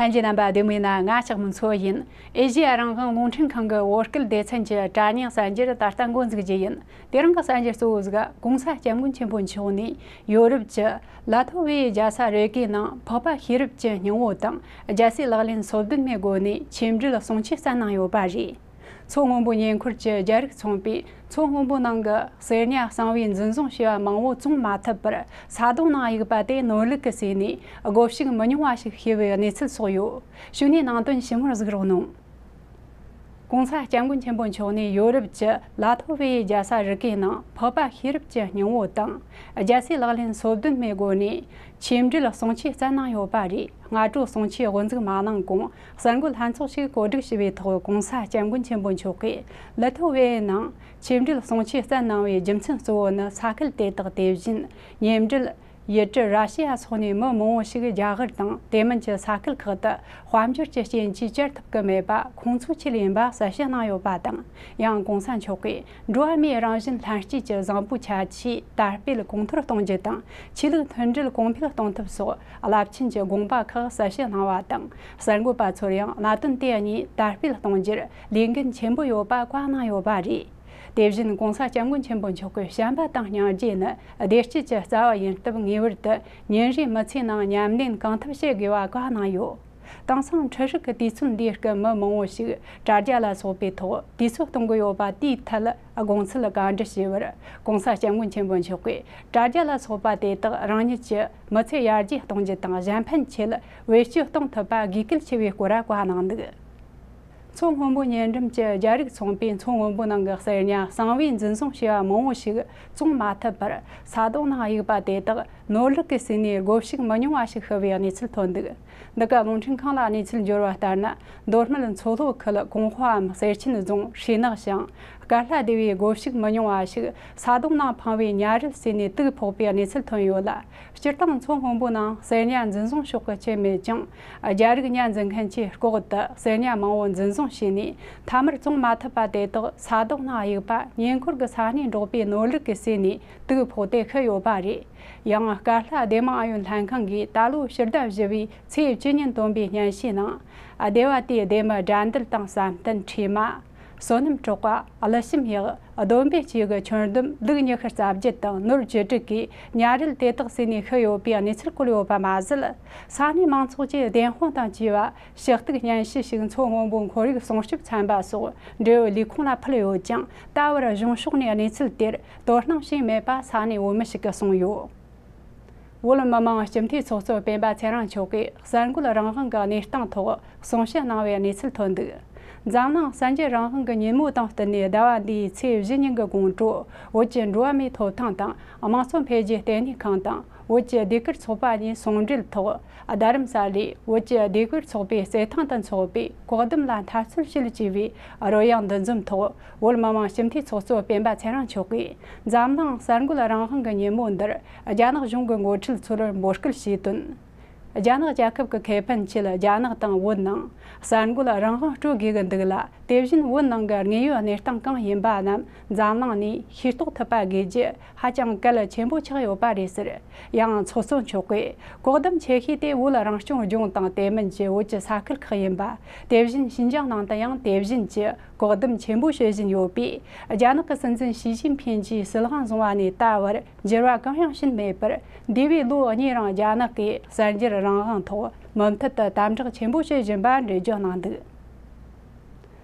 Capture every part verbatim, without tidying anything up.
ལྷན་རྒྱས་རྣམ་པ་བདེ་མོ་ཡིན་ན། ང་ལྕགས་མོ་མཚོ་ཡིན། ཨེ་ཤེ་ཡ་རང་དབང་རླུང་འཕྲིན་ཁང་གི་བོད་སྐད་སྡེ་ཚན་གྱི་དྲ་བརྙན་གསར་འགྱུར་ད་ལྟ་འགོ་འཛུགས་རྒྱུ་ཡིན། དེ་རིང་གི་གསར་འགྱུར་གཙོ་བོ་ཟིག་༸གོང་ས་༸སྐྱབས་མགོན་ཆེན་པོ་མཆོག་ནས་ཡོ་རོབ་ཀྱི་ལ་ཐོ་ཝེ་ཡི་རྒྱལ་ས་རི་ཀའི་ནང་འཕགས་པ་ཤེས་རབ་ཀྱི་སྙིང་བོ་དང་རྒྱལ་སྲས་ལག་ལེན་སོ་བདུན་མའི་སྒོ་ནས་ཆོས་འབྲེལ་གསུང་ཆོས་བསྩལ་གནང་ཡོད་པ་རེད། མཚོ་སྔོན་པོ་ཉེ་འཁོར་གྱི་རྒྱ་རིགས་ཚོང་པས་མཚོ་སྔོན་པོའི་ནང་གི་གསེར་ཉ་གསང་བའི་འཛིན་བཟུང་བྱས་པ་མང་བོ་བཙོང་མ་ཐུབ་པར་ས་དོང་ནང་གཡུགས་པ་དེ་ནོར་ལུག་གིས་ཟོས་ནས་སྒོ་ཕྱུགས་མི་ཉུང་བ་ཞིག་ཤི་བའི་གནས་ཚུལ་སོགས་ཡོད། གཞུག་ནས་ནང་དོན་ཞིབ་མོར་གཟིགས་རོགས་གནང་། ༸གོང་ས་༸སྐྱབས་མགོན་ཆེན་པོ་མཆོག་ནས་ཡོ་རོབ་ཀྱི་ལ་ཐོ་ཝེ་ཡི་རྒྱལ་ས་རི་ཀའི་ནང་འཕགས་པ་ཤེས་རབ་ཀྱི་སྙིང་བོ་དང་རྒྱལ་སྲས་ལག་ལེན་སོ་བདུན་མའི་སྒོ་ནས་ཆོས་འབྲེལ་གསུང་ཆོས་བསྩལ་གནང་ཡོད་པ་རེད། སྔ་དྲོ་གསུང་ཆོས་དབུ་འཛུགས་མ་གནང་གོང་གསར་འགོད་ལྷན་ཚོགས་ཤིག་གོ་སྒྲིག་ཞུས་པའི་ཐོག་༸གོང་ས་༸སྐྱབས་མགོན་ཆེན་པོ་མཆོག་གིས་ལི་ཐོ་ཝེ་ནང་ཆོས་འབྲེལ་གསུང་ཆོས་བསྩལ་གནང་བའི་རྒྱུ་མཚན་གཙོ་བོ་ནི་ས་ཁུལ་དེ་དག་དེ་བཞིན་ཉེ་འབྲེལ་ཡུལ་གྲུ་ར་ཤི་ཡ་སོགས་ནས་མི་མང་བོ་ཞིག་རྒྱ་གར་དང་དེ་མིན་གྱི་ས་ཁུལ་ཁག་ཏུ་དཔལ་འབྱོར་གྱི་རྐྱེན་གྱིས་བཅར་ཐུབ་ཀྱི་མེད་པ་ཁོང་ཚོའི་ཆེད་ཡིན་པ་གསལ་བཤད་གནང་ཡོད་པ་དང་། ཡང་༸གོང་ས་མཆོག་གིས་འགྲོ་བ་མིའི་རང་བཞིན་ལྷན་སྐྱེས་ཀྱི་བཟང་པོའི་ཁྱད་ཆོས་དར་སྤེལ་གོང་མཐོར་གཏོང་རྒྱུ་དང་ཆོས་ལུགས་མཐུན་སྒྲིལ་གོང་འཕེལ་གཏོང་ཐབས་སོགས་རླབས་ཆེན་གྱི་དགོངས་པ་ཁག་གསལ་བཤད་གནང་བ་དང་། གསར་འགོད་པ་ཚོར་ཡང་གནད་དོན་དེ་གཉིས་དར་སྤེལ་གཏོང་རྒྱུར་ལས་འགན་ཆེན་པོ་ཡོད་པ་བཀའ་གནང་ཡོད་པ་རེད། དེ་བཞིན་༸གོང་ས་༸སྐྱབས་མགོན་ཆེན་པོ་མཆོག་གི་བྱམས་པ་དང་སྙིང་རྗེ་ནི་བདེ་སྐྱིད་ཀྱི་རྩ་བ་ཡིན་སྟབས། ངེས་པར་དུ་ཉིན་རེའི་མི་ཚེའི་ནང་ཉམས་ལེན་གང་ཐུབ་བྱེད་དགོས་པ་བཀའ་གནང་ཡོད། དེང་སང་འཕྲུལ་རིག་གི་དུས་ཚོད་འདིའི་སྐབས་མི་མང་བོ་ཞིག་དྲ་རྒྱ་ལ་སོགས་པའི་ཐོག་དུས་ཚོད་གཏོང་གི་ཡོད་པ་དེའི་ཐད་དགོངས་ཚུལ་བཀའ་འདྲི་ཞུས་པར། ༸གོང་ས་༸སྐྱབས་མགོན་ཆེན་པོ་མཆོག་གིས་དྲ་རྒྱ་ལ་སོགས་པ་དེ་དག་རང་ཉིད་ཀྱི་མི་ཚེ་ཡར་རྒྱས་གཏོང་རྒྱུ་དང་གཞན་ཕན་ཆེད་བེད་སྤྱོད་གཏོང་ཐུབ་པ་དགོས་གལ་ཆེ་བའི་སྐོར་བཀའ་གནང་འདུག། མཚོ་སྔོན་པོ་ཉེ་འགྲམ་གྱི་རྒྱ་རིགས་ཚོང་པས་མཚོ་སྔོན་པོའི་ནང་གི་གསེར་ཉ་གསང་བའི་འཛིན་བཟུང་བྱས་པ་མང་བོ་ཞིག་བཙོང་མ་ཐུབ་པར་ས་དོང་ནང་གཡུགས་པ་དེ་དག་ནོར་ལུག་གིས་ཟོས་ནས་སྒོ་ཕྱུགས་མི་ཉུང་བ་ཞིག་ཤི་བའི་གནས་ཚུལ་ཐོན་འདུག། འདི་ག་རླུང་འཕྲིན་ཁང་ལ་གནས་ཚུལ་འབྱོར་བ་ལྟར་ན། མདོ་སྨད་མཚོ་ལྷོ་ཁུལ་གོང་ཧྭའམ་གསེར་ཆེན་རྫོང་ཧྲེ་ནག་ཞང་དཀར་ལྷ་སྡེ་བའི་སྒོ་ཕྱུགས་མི་ཉུང་བ་ཞིག་ས་དོང་ནང་འཕངས་པའི་ཉ་རིལ་ཟོས་ནས་དུག་ཕོག་པའི་གནས་ཚུལ་ཐོན་ཡོད་ལ། སྤྱིར་བཏང་མཚོ་སྔོན་པོའི་ནང་གསེར་ཉ་འཛིན་བཟུང་ཤོག་གི་ཆེད་མེད་ཀྱང་། རྒྱ་རིགས་ཉ་འཛིན་མཁན་གྱིས་ལྐོག་ཏུ་གསེར་ཉ་མང་བོ་འཛིན་བཟུང་བྱས་ནས་མཐའ་མར་བཙོང་མ་ཐུབ་པ་དེ་དག་ས་དོང་ནང་གཡུགས་པ་ཉེ་འཁོར་གྱི་ས་གནས་འབྲོག་པའི་ནོར་ལུག་གིས་ཟོས་ནས་དུག་ཕོག་སྟེ་ཤི་ཡོད་པ་རེད། ཡང་དཀར་ལྷ་སྡེ་དམངས་ཨུ་ཡོན་ལྷན་ཁང་གིས་ད་ལོ་ཕྱི་ཟླ་བཞི་པའི་ཚེས་བཅུ་ཉིན་བཏོན་པའི་སྙན་ཞུའི་ནང་། སྡེ་བ་དེའི་སྡེ་མི་དགྲ་འདུལ་དང་བསམ་གཏན། ཁྲིས་མ། བསོད་ནམས་གྲགས་པ། ཀླུ་བྱམས་ཡག། བསྡོམས་པས་བཅས་ཀྱི་ཁྱོན་བསྡོམས་ལུག་ཉི་ཤུ་རྩ་བརྒྱད་དང་ནོར་བཅུ་དྲུག་གིས་ཉ་རིལ་དེ་དག་ཟོས་ནས་ཤི་ཡོད་པའི་གནས་ཚུལ་བཀོད་ཡོད་པ་མ་ཟད། ས་གནས་མང་ཚོགས་ཀྱིས་བདེན་དཔང་དང་བཅས་པ་ཞུ་གཏུག་སྙན་ཞུ་ཞིག་མཚོ་སྔོན་པོ་ཁོར་ཡུག་སྲུང་སྐྱོབ་ཚན་པ་སོགས་འབྲེལ་ཡོད་ལས་ཁུངས་ལ་ཕུལ་ཡོད་ཀྱང་། ད་བར་གཞུང་ཕྱོགས་ནས་གནས་ཚུལ་དེར་དོ་སྣང་བྱས་མེད་པ་ས་གནས་བོད་མི་ཞིག་གིས་གསུངས་ཡོད། བོད་མི་མང་སྤྱི་འཐུས་ཚོགས་གཙོ་སྤེན་པ་ཚེ་རིང་མཆོག་གིས་གསར་འགོད་རང་དབང་གི་གནས་སྟངས་ཐོག་གསུང་བཤད་གནང་བའི་གནས་ཚུལ་ཐོན་འདུག། འཛམ་གླིང་གསར་འགྱུར་རང་དབང་གི་ཉིན་མོ་དང་བསྟུན་ནས་ཟླ་བ་འདིའི་ཚེས་བཞི་ཉིན་གྱི་དགོང་དྲོ་བོད་ཀྱི་འགྲོ་བ་མིའི་ཐོབ་ཐང་དང་དམངས་གཙོ་འཕེལ་རྒྱས་ལྟེ་གནས་ཁང་དང་བོད་ཀྱི་ཟློས་གར་ཚོགས་པ་གཉིས་ཟུང་འབྲེལ་ཐོག་རྡ་རམ་ས་ལའི་བོད་ཀྱི་ཟློས་གར་ཚོགས་པའི་རྩེད་ཐང་དུ་འཚོགས་པའི་བཀག་སྡོམ་ལ་འཐབ་རྩོད་བྱེད་ཅེས་པའི་རོལ་དབྱངས་འདུ་འཛོམས་ཐོག་བོད་མི་མང་སྤྱི་འཐུས་ཚོགས་གཙོ་སྤེན་པ་ཚེ་རིང་མཆོག་གིས་འཛམ་གླིང་གསར་འགོད་རང་དབང་གི་ཉིན་མོ་འདིར། རྒྱ་ནག་གཞུང་གི་འགོ་ཁྲིད་ཚོར་འབོད་སྐུལ་བྱས་དོན། རྒྱ་ནག་རྒྱལ་ཁབ་ཀྱི་ཁེ་ཕན་ཆེད་རྒྱ་ནག་དང་བོད་ནང་གསར་འགོད་རང་དབང་སྤྲོད་དགོས་ཀྱི་འདུག་ལ། དེ་བཞིན་བོད་ནང་གི་དངོས་ཡོད་གནས་སྟངས་གང་ཡིན་པ་རྣམས་འཛམ་གླིང་ནས་ཤེས་རྟོགས་ཐུབ་པ་དགོས་རྒྱུ་ཧ་ཅང་གལ་ཆེན་པོ་ཆགས་ཡོད་པ་རེད་ཟེར། ཡང་ཚོགས་གཙོ་མཆོག་གིས་བཀག་སྡོམ་ཆེ་ཤོས་དེ་བོད་རང་སྐྱོང་ལྗོངས་དང་དེ་མིན་གྱི་བོད་ཀྱི་ས་ཁུལ་ཁག་ཡིན་པ། དེ་བཞིན་ཤིན་ཅང་ནང་དུ་ཡང་དེ་བཞིན་གྱི་བཀག་སྡོམ་ཆེན་པོ་བྱེད་བཞིན་ཡོད་པས། རྒྱ་ནག་གི་སྲིད་འཛིན་ཞི་ཅིན་ཕིན་གྱིས་སྲིད་དབང་བཟུང་བ་ནས་ད་བར་འགྱུར་བ་གང་ཡང་ཕྱིན་མེད་པར། འདས་པའི་ལོ་གཉིས་རིང་རྒྱ་ནག་གིས་གསར་འགྱུར་རང་དབང་ཐོག་མུ་མཐུད་དུ་དམ་དྲག་ཆེན་པོ་བྱེད་བཞིན་པ་འགྲེལ་བརྗོད་གནང་འདུག།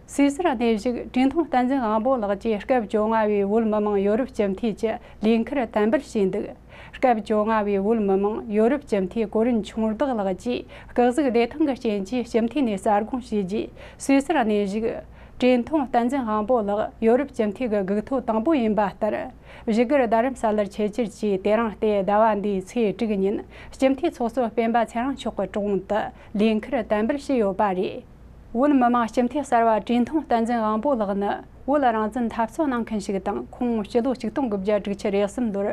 སུད་སིར་གནས་བཞུགས་གྲོས་མཐུན་བསྟན་འཛིན་དབང་པོ་ལགས་ཀྱིས་སྐབས་བཅོ་ལྔ་བའི་བོད་མི་མང་ཡོ་རོབ་སྤྱི་འཐུས་ཀྱི་ལས་འཁུར་དམ་འབུལ་བྱས་འདུག། སྐབས་བཅོ་ལྔ་བའི་བོད་མི་མང་ཡོ་རོབ་སྤྱི་འཐུས་གོ་རིན་ཆུང་བདག་ལགས་ཀྱིས་སྐུ་གཟུགས་བདེ་ཐང་གི་རྐྱེན་གྱིས་སྤྱི་འཐུས་ནས་གསར་དགོངས་ཞུས་རྗེས། སུད་སིར་གནས་བཞུགས་གྲོས་མཐུན་བསྟན་འཛིན་དབང་པོ་ལགས་ཡོ་རོབ་སྤྱི་འཐུས་ཀྱི་སྒུག་ཐོ་དང་པོ་ཡིན་པ་ལྟར། བཞུགས་སྒར་རྡ་རམ་ས་ལར་ཆེད་བཅར་གྱིས་དེ་རིང་སྟེ་ཟླ་བ་འདིའི་ཚེས་དྲུག་ཉིན་སྤྱི་འཐུས་ཚོགས་གཙོ་སྤེན་པ་ཚེ་རིང་མཆོག་གི་དྲུང་དུ་ལས་འཁུར་དམ་འབུལ་བྱས་ཡོད་པ་རེད། བོད་མི་མང་སྤྱི་འཐུས་གསར་བ་གྲོས་མཐུན་བསྟན་འཛིན་དབང་པོ་ལགས་ནི་བོད་རང་བཙན་འཐབ་རྩོད་གནང་མཁན་ཞིག་དང་། ཁོང་སྤྱི་ལོ་ཆིག་སྟོང་དགུ་བརྒྱ་དྲུག་ཅུ་རེ་གསུམ་ལོར་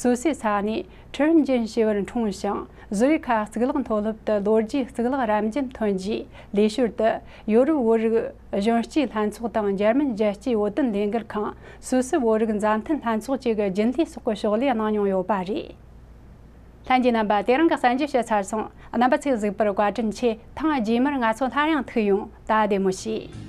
སུད་སི་ས་གནས་ཁྲི་རན་ཅན་ཞེས་པར་འཁྲུངས་ཤིང་། ཟུ་རི་ཁ་གཙུག་ལག་མཐོ་སློབ་ཏུ་ལོ་རྒྱུས་གཙུག་ལག་རབ་འབྱམས་ཐོན་རྗེས། ལས་ཞོར་དུ་ཡོ་རོབ་བོད་རིགས་གཞོན་སྐྱེས་ལྷན་ཚོགས་དང་འཇར་མན་རྒྱལ་སྤྱིའི་བོད་དོན་ལས་འགུལ་ཁང་། སུད་སི་བོད་རིགས་མཛའ་མཐུན་ལྷན་ཚོགས་བཅས་ཀྱི་རྒྱུན་ལས་སོགས་ཀྱི་ཕྱག་ལས་གནང་མྱོང་ཡོད་པ་རེད། ལྷན་རྒྱས་རྣམ་པ། དེ་རིང་གི་གསར་འགྱུར་བཤད་ཚར་སོང་། རྣམ་པ་ཚོས་གཟིགས་པར་བཀའ་དྲིན་ཆེ། ཐེངས་རྗེས་མར་ང་ཚོ་སླར་ཡང་ཐུག་ཡོང་། ད་བདེ་མོ་བྱོས།